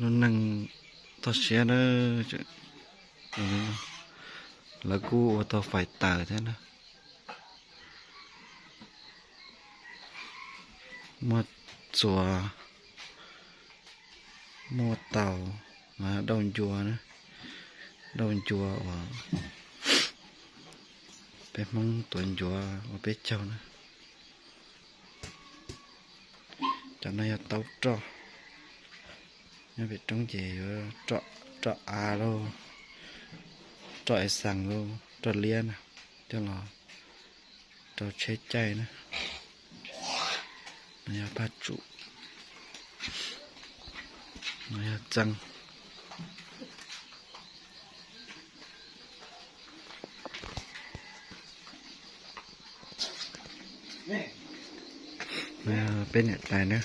Lub neej toj siab na, lawv kuj ua tau fais taws thiab na. Muaj txuas, muaj taus, mas dauj ncua na, dauj ncua uas peb Hmoob tuav ncuav ua peb caug na. Cov no yog taub roj, nyob pem roob ces yuav roj av lauj, roj ev xees lauj, roj liab na, coj los rau tsheb caij na. No yog paj tsum, no yog txeeg. Peb niam tais na,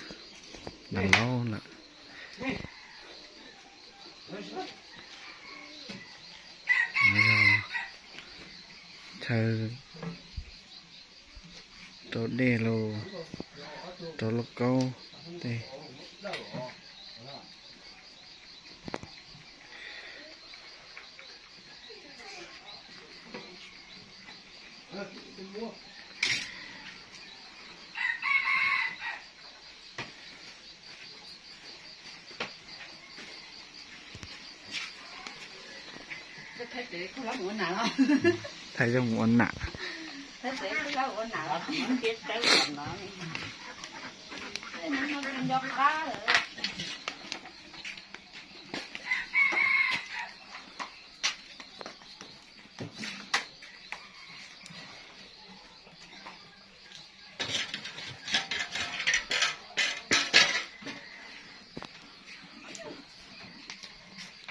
laus laus lawm. Chaw rau dej los rau lauj kaub tej. Thaij zoo ua nam.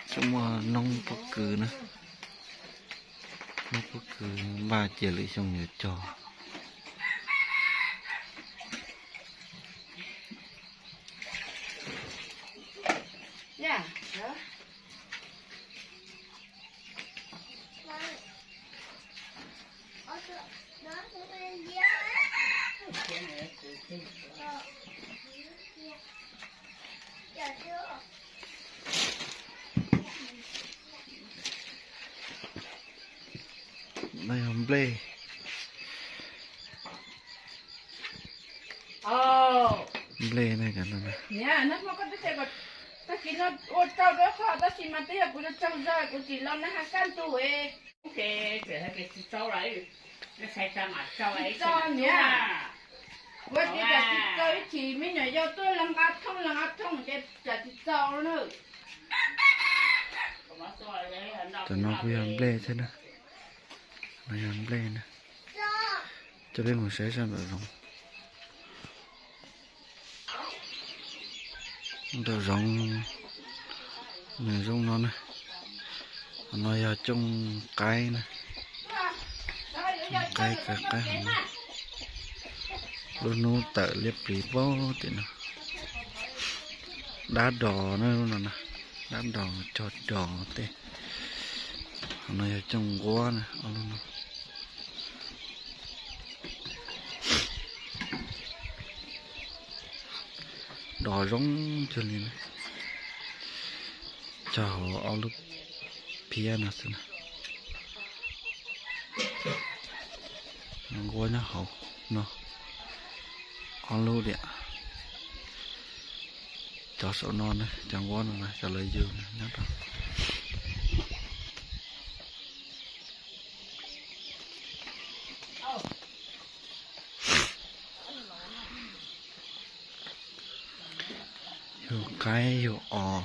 Tseem muaj noob pob kws na, noob pob kws npaj cia lwm xyoo yuav cog. No yog nplej. Nplej ne, cov no. Tag kis no ua rau rau qhov tab sis mas twb yog kuv tsaug zog kuv tsis los nag has kaj ntug. Kuv tias tsis txaus ib chim me nyuam yaus tuaj los nqa thooj los nqa thooj ces tsam tsis txaus na. Cov no kuj yog nplej thiab na. No yog nplej na. Coj peb mus saib sab nraum zoov. Nraum zoov, nws zoo no na. No yog cooj qaib na. Qaib, qaib, qaib. Lub hnub tawm liab pliv pab tim no. Dab dos na, lub no na, dab dos cog dos tej. Qhov no yog cooj nquab na, ob lub no. Dos zoo cuag li na, cog hauv ob lub phiab no xwb na. Nquab nyob hauv no, ob lub diam. Cov saum no na, cov nquab no na, cov lawv yug nyob rau. Yug qaib yug os.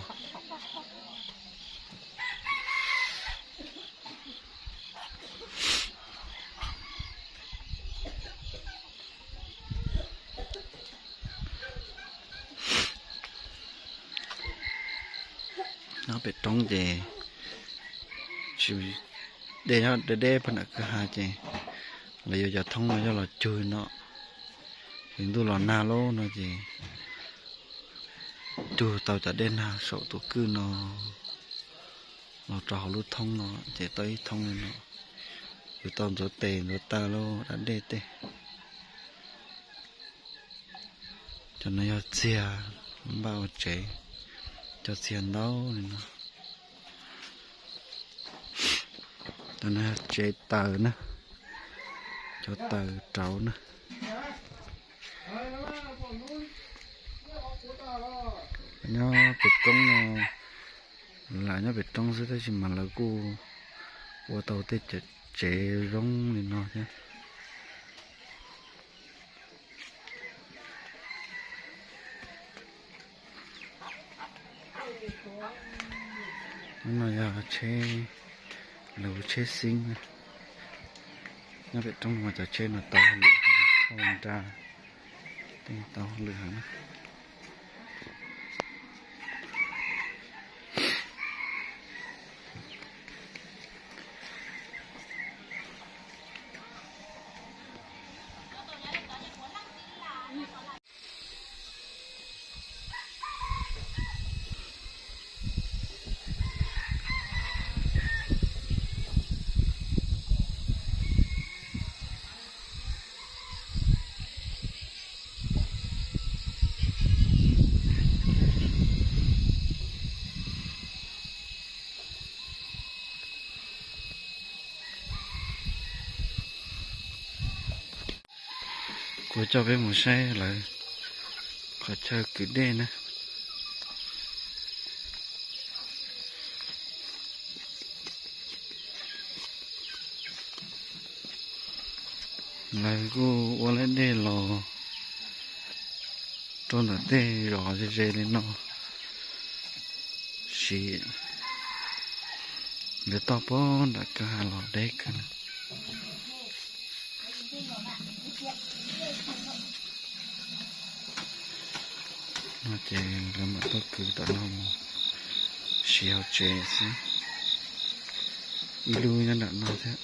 Nyob pem roob ces tsis, dej nyob deb deb pag nram kwj ha ces lawv yuav cov thoob no coj los cug no. Ces ntuj los nag lawm no ces cug tau cov dej nag saum tus kwj no los rau hauv lub thoob no ces tau ib thoob li no. Yuav tau ntxuav tes ntxuav taw lub dab dej tej. Cov no yog txiag npaj ua tsev. Cov txiag ntaub li no. Cov no tsev taws na, cov taws rauv na. Nyob pem roob no, lam nyob pem roob xwb tab sis mas lawv kuj ua tau tej cov tsev zoo li no thiab. No yog tsheb, lawv tsheb xeeb na. Nyob pem roob no mas cov tsheb no tau hauj lwm, tau nra, tej tau hauj lwm heev na. Kuv coj peb mus saib lawv qhov chaw kwv dej na. Lawv kuj ua lawv dej los rau ntawm tej zos ze ze li no siv. Lawv toj puag nram kwj ha los deb kawg. No ces lawv mam tuaj kwv tom no mus siv hauv tsev xwb. Ib lub nyob nram no thiab.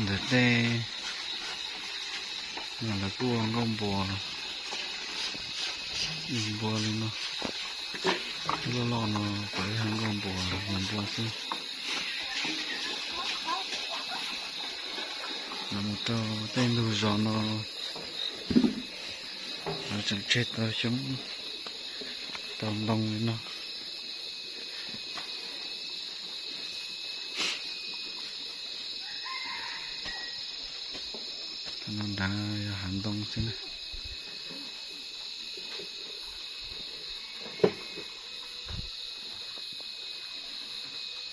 Ntawm tej no lawv kuj ua nkauj npua, npua li no. Loj loj no puav leej yog nkauj npua, npua xwb. Los mus rau tej ntug zos no lawv tseem tseg tau xyoob tau ntoo li no. Nram no yog hav ntoo xwb na.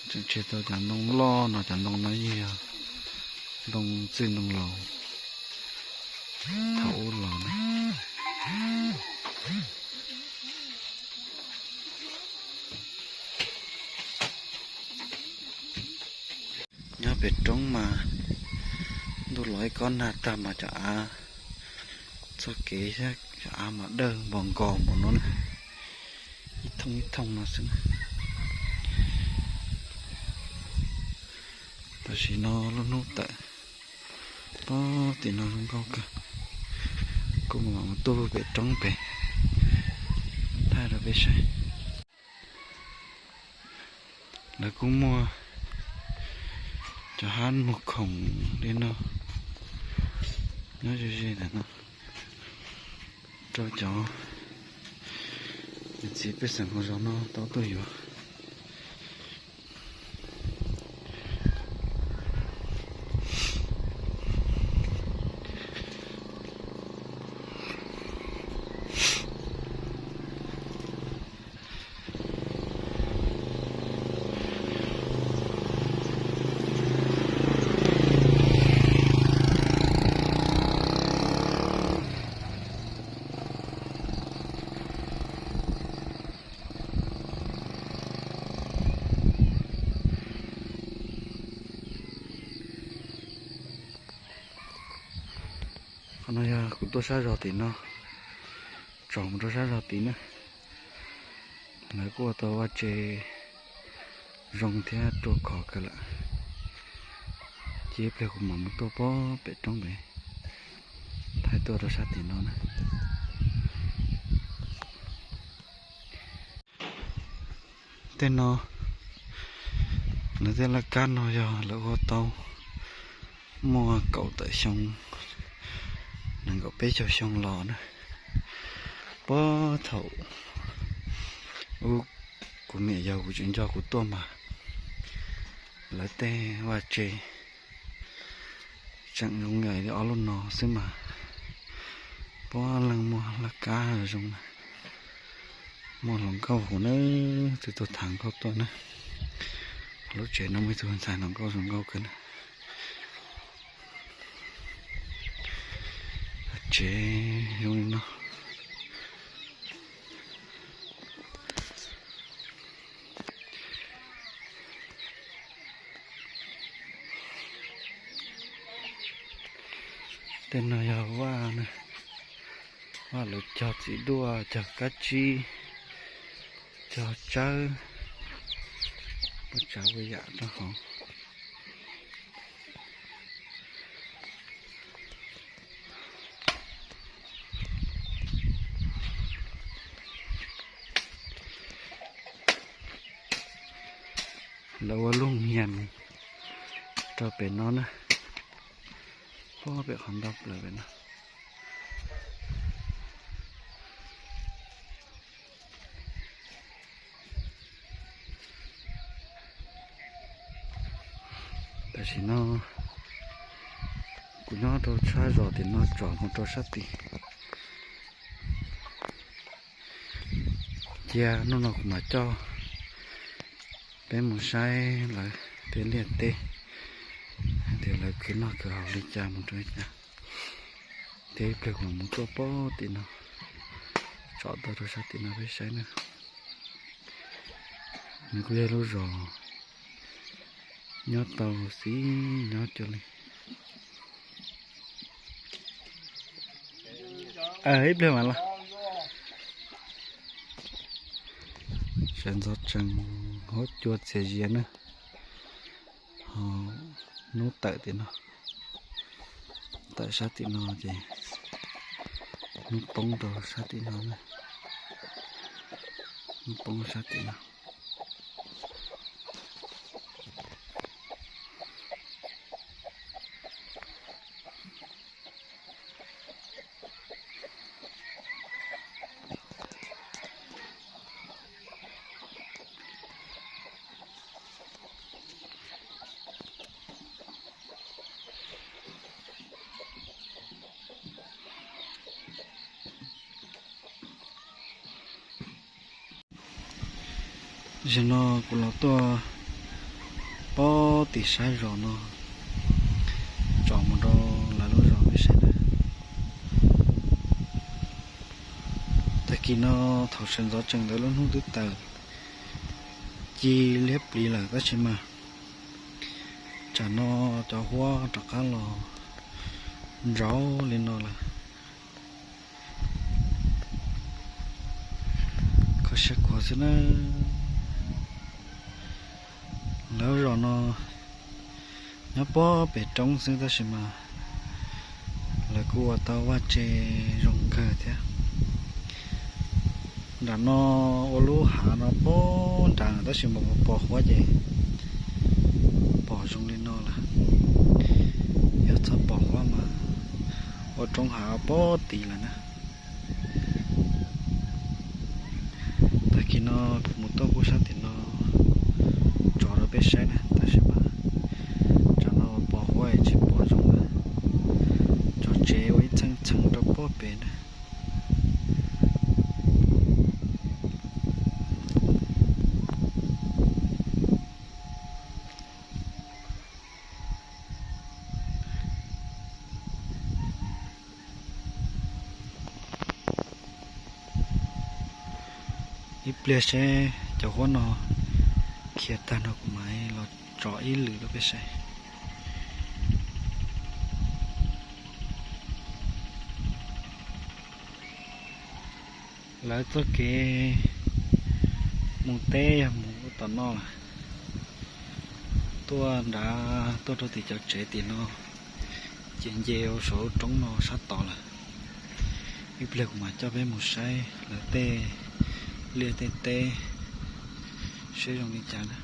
Tseem tseg tau cov ntoo loj no, cov ntoo no yeej yog ntoo txwj ntoo laus thaum ub los na. Nyob pem roob mas ntuj los ib kob nag tag mas cov av txoj kev thiab cov av mas dawb npos nkos npaum no na, ib thooj ib thooj no xwb na. Tam sim no lub hnub tawm pob tim no zoo nkauj kawg. Kuv mam mus tu pem roob pem thaij rau peb saib. Lawv kuj muaj cov hab muag khoom li no nyob ze ze ntawm no rau cov niam txiv pej xeem hauv zos no tau tuaj yuav. No yog kuv tuaj sab zos tim no, tsom mus rau sab zos tim na. Lawv kuj ua tau vaj tse zoo thiab ruaj khov kawg lawm. Ces ib pliag kuv mam mus tuaj pem roob pem, thaij tuaj rau sab tim no na. Tej no, lawv tej laj kab no yog lawv ua tau muaj kaum tawm xyoo, nees nkaum peb caug xyoo los na. Puag thaum ub kuv niam yau kuv tseem nco kuv tuaj mas lawv tej vaj tse tseem zoo li ob lub no xwb mas, puav leej muaj laj kab zoo na. Muaj hluas nkauj hauv na, twb tuaj tham nkauj tuaj na. Lub tsev no muaj ib tug ntxhais hluas nkauj zoo nkauj kawg na. Tsev zoo li no. Tej no yog vaj, vaj lawv cog txiv duaj, cog kab tsib, cog tsawb, ua tsav ua yam rau hauv. Lawv ua lub hias rau pem no na, puag pem qhov ntau plaws pem no. Tam sim no kuv nyob rau sab zos tim no tsom mus rau sab tim. Cia hnub no kuv mam coj peb mus saib lawv tej liaj teb, hais tias lawv khwv noj khwv haus li cas mus rau li cas. Thiab ib pliag kuv mam mus tuaj pem tim no, tsom tau rau sab tim no peb saib na. Nws kuj yog lub zos nyob tau xib nyob cuag li. Ib pliag mam los. Sawv ntxov tsees huab cua txias zias na. Ho hnub tawm tim no, tawm sab tim no ces hnub poob rau sab tim no na. Hnub poob sab tim no. Zaum no kuv los tuaj pem tim sab zos no, tsom mus rau lawv lub zos peb saib na. Tag kis no thaum sawv ntxov tsees ntawd lub hnub twb tawm ci liab pliv lawm tab sis mas tsam no cov huab rov qab los ntsauv li no lawm. Kho siab khuav xwb na. Lawv zos no nyob puag pem roob xwb tab sis mas lawv kuj ua tau vaj tse zoo kawg thiab. Nram no ua lub hav no puag nrad tab sis mas pos huab ces pom zoo li no lawm. Yog txhob pos huab mas ua roob hav puag tid lawm na. Tag kis no kuv mus tuaj pem sab tim no tsom rau peb saib na tab sis mas tsam no pos huab tsis pom zoo lawm. Cov tsev ua ib txheej txheej rau puag pem na. Ib pliag seb cov huab no khiav tag no kuv mam los tsom ib lwm rau peb saib. Lawv txoj kev mus teb yog mus tom no lawm. Tuaj nrad tuaj rau tim cov tsev tim no, ces nce ua saum roob no sab tod lawm. Ib pliag kuv mam coj peb mus saib lawv tej liaj tej teb seb zoo li cas na.